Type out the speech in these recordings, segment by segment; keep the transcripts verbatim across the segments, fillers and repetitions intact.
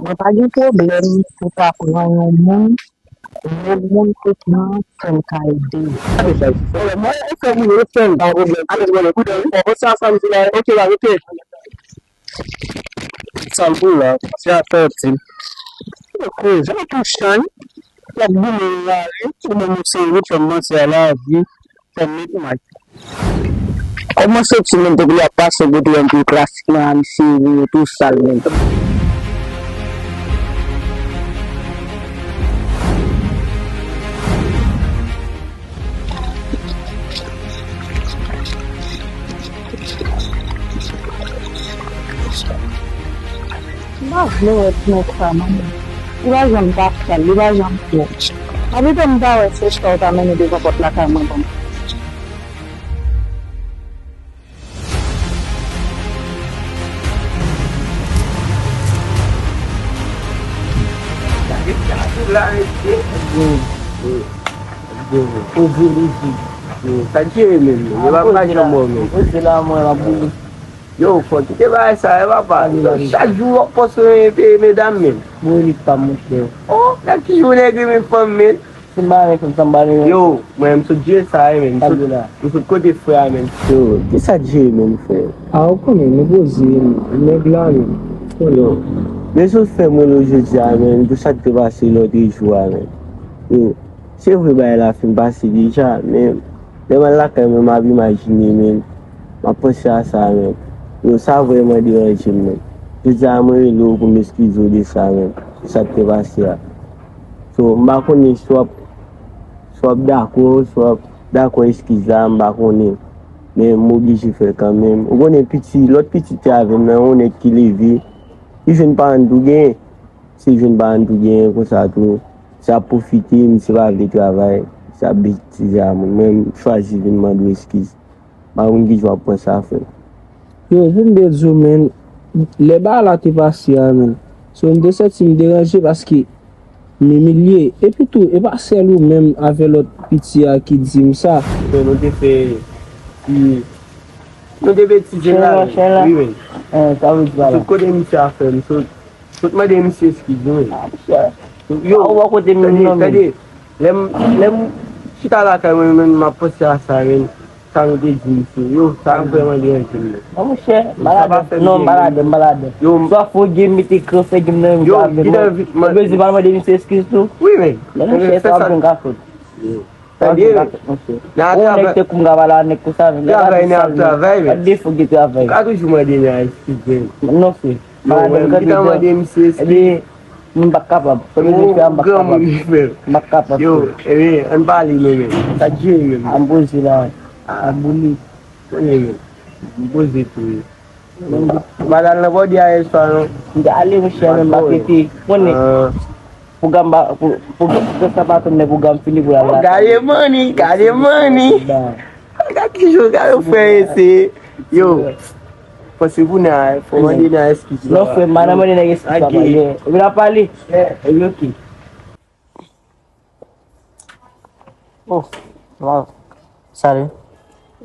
Mwen pa gen pwoblèm pou w ta pran yon moun, menm moun pou pran, fè m ka ede w. Mwen, ou fè moun yo fè m pa pwoblèm. Alèz, mwen, koute, ou konprann sa, sa m di la, oke, la, oke. Sa m pou la, se afè w di m. Oke, jan tou chay, w ap goumen nan lari, ou menm ou se ou, fè m manti a lavi, fè m met may. Kòman se ti moun te vle ap pase kote yon tou klasik nan misye vini tou sal menm. M pa vle wè ti nèg sa non. Li pa janm pa fè l, li pa janm fè l. Mwen pito m pa wè se chita w ta mennen devan pòt lakay mwen ban m. Sa k jere menm? Yo pa pa janm wè w menm. Poze la mwen la boule. Yo, fò kite bagay sa, e papa. Yo, chak jou w ap pòs renmen peye medam menm. Boule pa monchè. Oh, gad ki jan w nèg renmen fanm menm. Se m pa renmen fanm sa, m pa renmen. Yo, mwen, m sot jere sa, e, men. M sot, m sot kote frè a, men. Yo, kisa k jere, men, frè? A, ou konnen, nou poze, nèg la, men. Yo, men sot fè m rele w jodi a, men, pou sa k te pase lòt jou a, men. Yo, se vre bagay la fin pase deja, men lè m al lakay mwen, m ap imajine, men, m ap panse a sa, men. Yo, sa vrèman deranje m, men. Jodi a, mwen rele w pou m eskize w de sa, men, sa k te pase a. So, m pa konnen si w ap, si w ap dakò, si w ap dakò eskiz la, m pa konnen. Men m oblije fè l kanmenm. Ou konnen piti, lòt pitit te avè m nan, yon nèg ki leve, li jwenn paran l tou genyen. Se jwenn paran l tou genyen konsa tou. Se ap pwofite, misye pa vle travay, se ap betize a moun. Mwen, m chwazi vin mande w eskiz. M pa konn kijan w ap pran sa, frè. Yo, pou m byen di w, men, lè bagay la te pase a, men, so, m te santi m deranje paske m imilye. Epi tou, e pa sèl ou menm avè lòt piti a ki di m sa. Men nou te fè, nou te betize l la, wi, men. Sot kote misye a fè m sot. Sot mande misye eskiz, wi, men. Yo, tande, tande. Lè m, lè m chita lakay mwen, men, m ap panse a sa, men. Sa nou te di misye, yo, sa vrèman deranje m, men. Non, monchè, m pa ladan, non, m pa ladan, m pa ladan. Yo, swa fò gen mete kran fè gen nan menm jan avè mwen. Ou bezwen pa mande misye eskiz tou? Wi, men. Men monchè, sa w ap jwenn ka fèt. Tande, men. Ou nèg tankou m ka pale a nèg konsa, men. Travay, nèg ap travay, men. Pa defo gen travay. Ou ka toujou mande nèg eskiz, men. Non, frè. Yo, mwen, m gentan mande misye eskiz. Ebyen, m pa kapab. Kòm m di a, m pa kapab. M pa kapab. Yo, ebyen, ann pale, men, men. Sa k jere, men. A m poze la. A boule. Konnen, men. M poze tou, wi. M pa t al nan bòdè a yè swa, non. M te ale, monchè, men m pa rete. Konnen. Pwogram ba, pou, pou, pou sa pa tann lè pwogram fini pou l al lakay. Gade money, gade money. Gade ki jou, gade frè ese. Yo. Fò se pou nèg, fò mande nèg eskiz la. Non, frè, m pa nan mande nèg eskiz la, ye. Epi n ap pale. Epi oke. Oh, wow. Salut.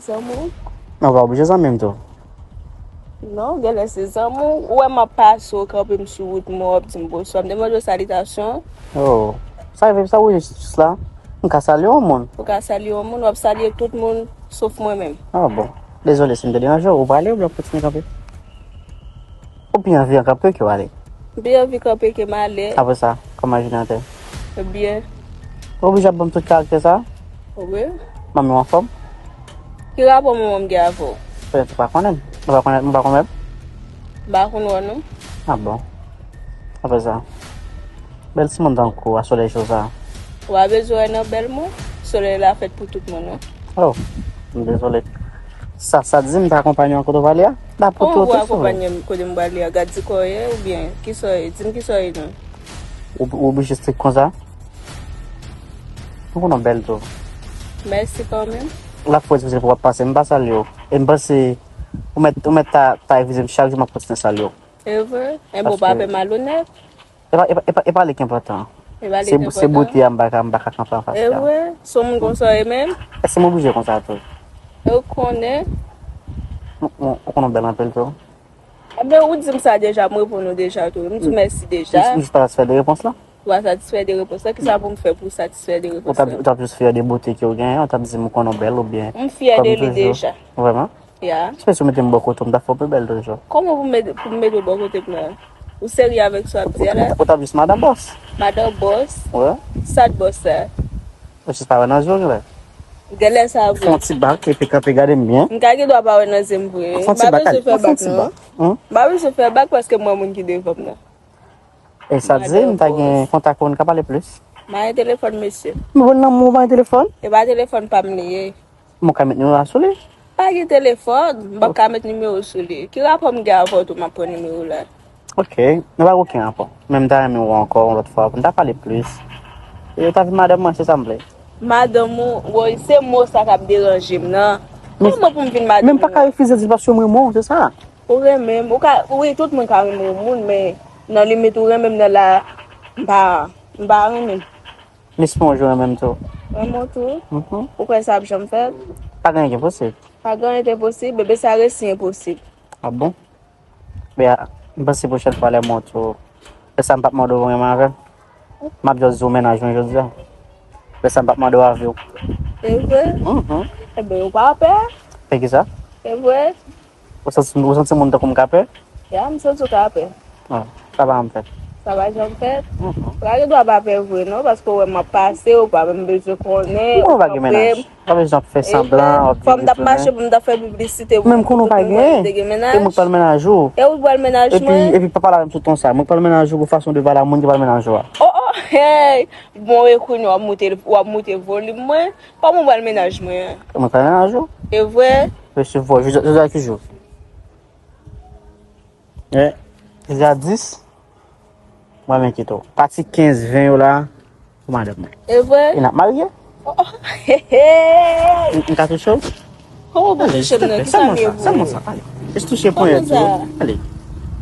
Zanmi w? Non, pa oblije zanmi m tou. Non, genlè se zanmi w. Ou wè m ap pase, w kanpe m sou wout mwen, w ap di m bonswa. M te mande w salitasyon. Oh, sa rive, sa oblije jis la. M ka salye yon moun. Ou ka salye yon moun, w ap salye tout moun, sof mwen menm. Ah bon. Dezole si m te deranje w. Ou prale oubyen w ap kontinye kanpe? Ou pi anvi kanpe ke w ale? M pi anvi kanpe ke m ale. Apre sa, kòman jounen an te? Byen. Ou oblije ap ban m tout karaktè sa? Wi. Manmi w anfòm? Ki rapò manman m gen avè w? Petèt ou pa konnen m. Ou pa konnen, ou pa konnen m? M pa konn wè w non. Ah bon. Apre sa, bèl timoun tankou w a solèy cho sa. Ou pa bezwen wè nan bèl mwen. Solèy la fèt pou tout moun, wi. Oh, m dezole. Sa, sa di m ta akonpanye w kote w prale a? Kòman pou w akonpanye m kote m prale a? Gad di kò w ye oubyen kisa w ye? Di m kisa w ye non. Ou, ou oblije strik konsa? Ou konnen w bèl tou. Mèsi kanmenm. Lafwa se pou w ap pase, m pa salye w. E m panse ou mèt, ou mèt ta, ta revize m chak jou m ap kontinye salye w. E vre? Enben w pa fè malonèt. E pa, e pa, e pa, e pa li ki enpòtan. E pa li ki enpòtan. Se, se bote a m pa ka, m pa ka kanpe anfas li a. E vre? Se yon moun konsa w ye menm? Èske m oblije konsa tou? E w konnen. Ou, ou, ou konnen w bèl anpil tou. Ebyen, ou di m sa deja, m reponn ou deja tou. M di w mèsi deja. Ou, ou jis pa satisfè de repons lan? Ou pa satisfè de repons lan? Kisa pou m fè pou w satisfè de repons lan? Ou t ap, ou t ap jis fyè de bote ke w genyen, ou t ap di m ou konnen w bèl oubyen. M fyè de li deja. Vrèman? Ya. Espèsi w mete m bò kote w, m t ap fè w pi bèl toujou. Kòman pou m mete, pou m mete w bò kote m nan? Ou serye avèk sa w ap di a la? Ou t ap jis madan bòs. Madan bòs? Wi. Sa t bòs sa? Ou jis pa wè nan je w genlè. Genlè sa vre. Fè yon ti bak epi kanpe gade m byen. M ka gen dwa pa wè nan je m vre. Fè yon ti bak, ale. Fè yon ti bak. M pa bezwen fè bak paske m wè moun ki devan m nan. E sa di, m ta gen kontak pou n ka pale plis. M pa gen telefòn, mesye. Men bon, lanmou, ou pa gen telefòn? E pa telefòn pa m li ye. Mwen ka met nimewo a sou li? Pa gen telefòn, m p ap ka met nimewo sou li. Ki rapò m gen avè w tou m ap pran nimewo la? Ok, nou pa gen okenn rapò. Men m ta renmen wè w ankò yon lòt fwa pou n ta pale plis. E w ta vin madanm mwen, se sa m vle. Madanm ou, woy, se mo sa k ap deranje m nan. Men, kòman pou m vin madanm ou? Men m pa ka refize di l paske m renmen w, se sa. Ou renmen m, ou ka, wi, tout moun ka renmen yon moun, men nan limit ou renmen m nan la, m pa, m pa renmen. M espere yon jou renmen m tou. Renmen w tou? Mhm. Ou kwè sa ap janm fèt? Pa gen anyen ki enposib. Pa gen anyen ki enposib, bebe, sa resi enposib. Ah bon? Men, m panse pwochèn fwa lè m wè w tou, lè sa m p ap mande w pou renmen avè m. M ap just di w mennaj mwen jodi a. Lè sa m p ap mande w avè w. E vre? Mhm. Ebyen, ou pa pè? Pè kisa? E vre? Ou santi, ou santi moun tankou m ka pè? Ya, m santi w ka pè. Ah, sa pa janm fèt. Sa pa janm fèt? Mhm. Ou pa gen dwa pa pè vre non, paske w wè m ap pase, ou pa menm bezwen konnen. Ou pa gen mennaj. Pa bezwen ap fè sanblan, w ap viv tounen. Fò m t ap mache pou m t ap fè piblisite pou moun, pou moun pa gen mennaj. E mwen k pral mennaj ou. E ou pral mennaj mwen? Epi, epi pa pale avè m sou ton sa. Mwen k pral mennaj ou, gon fason de pale a moun ki pral mennaj ou a. Oh, oh, hey! Bon, e kounye w ap moute, w ap moute volim mwen. Kòman w pral mennaj mwen an? Mwen pral mennaj ou. E vre? Mesye vòl, jodi a ki jou? E, jodi a dis. Mwen menm kite w. Pati kenz, ven yo la, pou madanm mwen. E vre? E n ap marye. Oh, oh, he, he. M, m ka touche w? Kòman w pou touche m nan? Kisa m ye pou ou? Sèlman sa, ale. Jis touche ponyèt ou. Ale.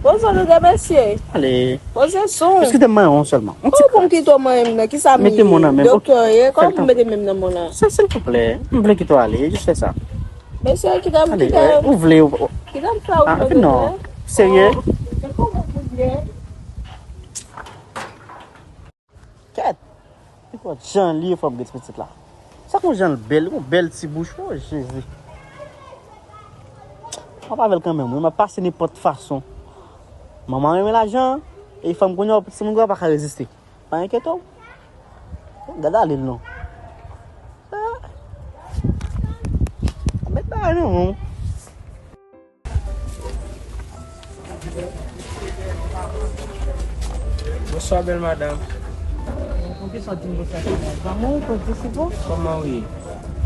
Poze w de mesye. Ale. Poze sou. Jis kite m manyen w sèlman. Yon ti kras. Kòman pou m kite w manyen m nan? Kisa m ye? Mete men w nan men m. Doktè w ye? Kòman pou m mete men m nan men w nan? Silvouplè, m vle kite w ale. Jis fè sa. Mesye, kite m, kite m. Ale, ou vle, ou... Kite m fè ou... Ah, non. Serye? Oh, se kòman pou l ye? Kèt! Li fò jan li ye, fò m gen ti pitit la. Sa kon jan l bèl, li gon bèl ti bouch, o Jezi. M ap avè l kanmenm, wi, m ap pase nenpòt fason. Manman renmen lajan, e fanm kounye a, timoun kounye a pa ka reziste. Pa enkyete w. Gad ale l non. Ah. Met bagay nan men w. Bonswa, bèl madanm. Poukisa w di m bonswa konsa? Zanmi w, kondisip ou? Kòman w ye?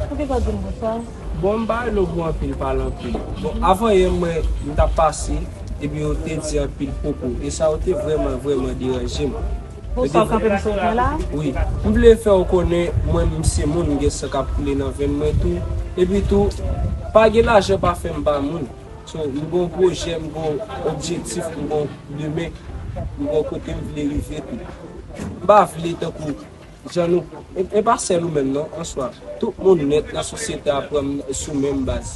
Poukisa w di m bonswa? Bon, m pa rele w pou anpil, pale anpil. Bon, avan yè, mwen, m t ap pase, epi yo te di anpil pwopo. E sa yo te vrèman, vrèman deranje m. Bonswa, w kanpe m sou wout mwen la? Wi. M vle fè w konnen, mwen, m se moun, m gen san k ap koule nan venn mwen tou. Epi tou, pa gen lajan pa fè m pa moun. So, m gon pwojè, m gon objektif, m gon demen, m gon kote m vle rive tou. M pa vle tankou jan nou, e, e pa sèl ou menm non, an swa. Tout moun nèt nan sosyete a pran m sou menm baz.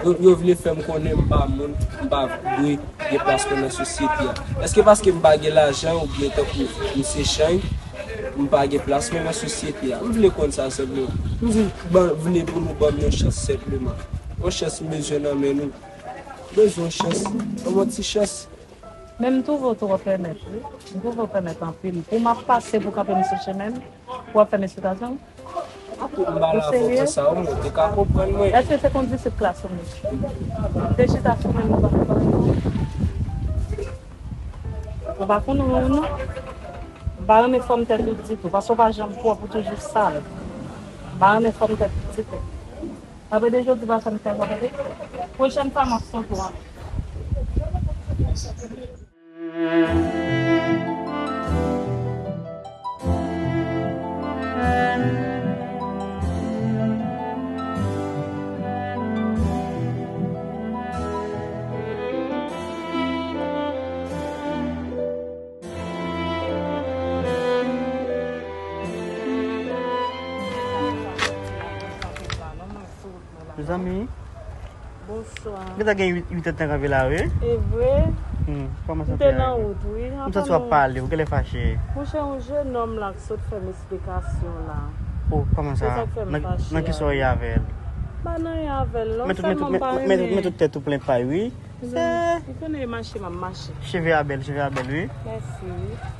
Yo, yo vle fè m konnen m pa moun, m pa dwe gen plas mwen nan sosyete a. Èske paske m pa gen lajan oubyen tankou m se chany, m pa gen plas mwen nan sosyete a? M vle konn sa senpleman. M di, ban, vle pou nou ban m yon chans senpleman. Yon chans m bezwen nan men nou. Bezwen chans. Ban mwen ti chans. Men m twouve w twò pèmèt, wi. M twouve w pèmèt anpil. Pou m ap pase pou kanpe m sou chemen m, pou w ap fè m esplikasyonn? M pa la pou sa, ou te ka konprann mwen. Èske se kondisip klas ou menm? Ou te chita sou men m, ou pa konprann mwen? Ou pa konnen mwen non? M pa renmen fòm tèt ou ditou, paske w pa janm pwòp, ou toujou sal. M pa renmen fòm tèt ou ditou. Apre de jodi, pa fè m fè sa, tande? Pwochèn fwa, m ap sot ou anlè. Mezanmi, Bonswa. Gentan gen uit, uit èdtan kanpe la, wi. E vre? Hmm, kòman sa fè? M te nan wout, wi. M santi w ap pale, ou genlè fache. Monchè, yon jennonm la k sot fè m esplikasyon la. Oh, kòman sa? Se sa k fè m fache. Nan kisa w ye avè l? M pa nan anyen avè l, non, sèlman m pa renmen. Men tout tèt ou plen pay, wi. Mezanmi, ou konnen e mache m ap mache. Cheve a bèl, cheve a bèl, wi. Mèsi.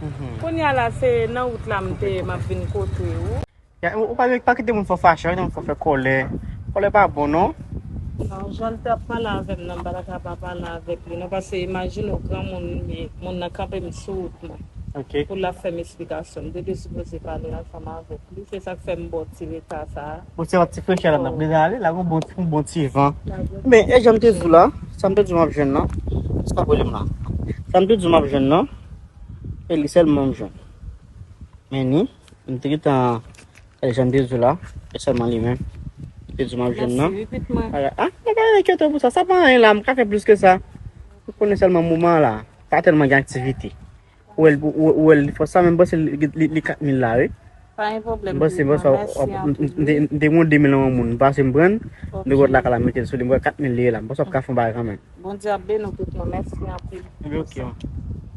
Mhm. Kounye a la, se nan wout la m te, m ap vin kote ou. Ya, ou, ou pa, pa kite moun fè w fache, pa kite moun fè w fè kòlè. Kòlè pa bon, non. Non, jan l t ap pale avè m nan, m pa ta ka pa pale avèk li, non, paske imajine w, granmoun, li, moun nan kanpe m sou wout mwen. Ok. Pou l ap fè m esplikasyon. M te, te sipoze pale ansanm avèk li. Se sa k fè m ba w ti reta sa a. Bon, se yon ti frechè la, n ap deja ale, la, gon bon, yon bon ti van. Men, e jan m te di w la, sa m te di w m ap jwenn nan, se pa pwoblèm la. Sa m te di w m ap jwenn nan, e li sèlman m jwenn. Men ni, m te gentan, e jan m te di w la, e sèlman li menm. M te di w m ap jwenn nan. Mèsi, wi, pitit mwen. Ala, a, mwen pa enkyete w pou sa, sa pa anyen la, m ka fè plis ke sa. Ou konnen sèlman moman an la, pa tèlman gen aktivite. Ou wè l, ou, ou wè l fò sa, men m panse li, li, li kat mil la, wi. Pa gen pwoblèm, pitit mwen, mèsi anpil. M te, m te gen yon de mil nan yon moun, m pase m pran, m te got lakay la mete l sou li, m wè kat mil li ye la, m panse w ap ka fè yon bagay kanmenm. Bondye ap beni w, pitit mwen, mèsi anpil. Ebyen, ok.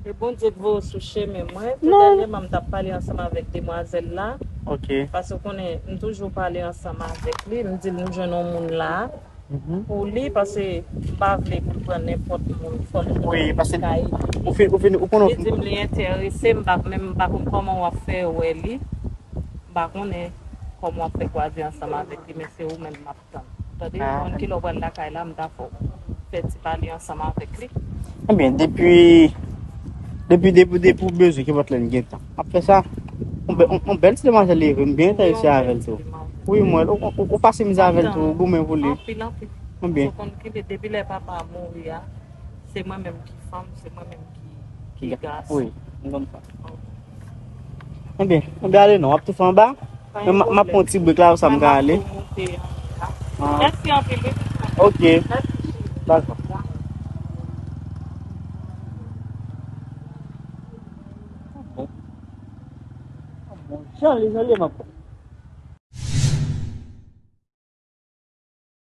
E Bondye k voye w sou chemen mwen. Non. Tou dènyèman, m t ap pale ansanm avèk demwazèl la. Ok. Paske w konnen, m toujou pale ansanm avèk li, m di l m jwenn yon moun la. Mhm. Pou li, paske m pa vle pou l pran nenpòt moun, fò l jwenn yon moun ki ka ede li. Wi, paske ou fin, ou fin, ou konnen. Li di m li enterese, m pa, men m pa konn kòman w ap fè wè li. M pa konnen kòman w ap fè kwaze ansanm avèk li, men se ou menm m ap tann. Tande, ah, m konn kilè w pral lakay la, m ta fè w fè ti pale ansanm avèk li. Ebyen, depi, depi, depi, depi w bezwen, kenpòt lè n gen tan. M ap fè sa. Yon bè-, yon, yon bèl ti demwazèl li ye vre, m byen enterese avè l tou. Wi, mwen, ou, ou, ou pase mizè avè l tou, ou goumen pou li. Anpil, anpil. Ebyen. Paske w konn kilè, depi lè papa a mouri a, se mwen menm ki fanm, se mwen menm ki, ki gason. Wi, m konn sa. Ebyen, ebyen, ale non, w ap tou fè anba. Men m, m ap pran yon ti brek la, sa m ka ale. Ah. Mèsi anpil, wi. Ok. Mèsi. Dakò. Bon. Bon, jan li, jan li, m ap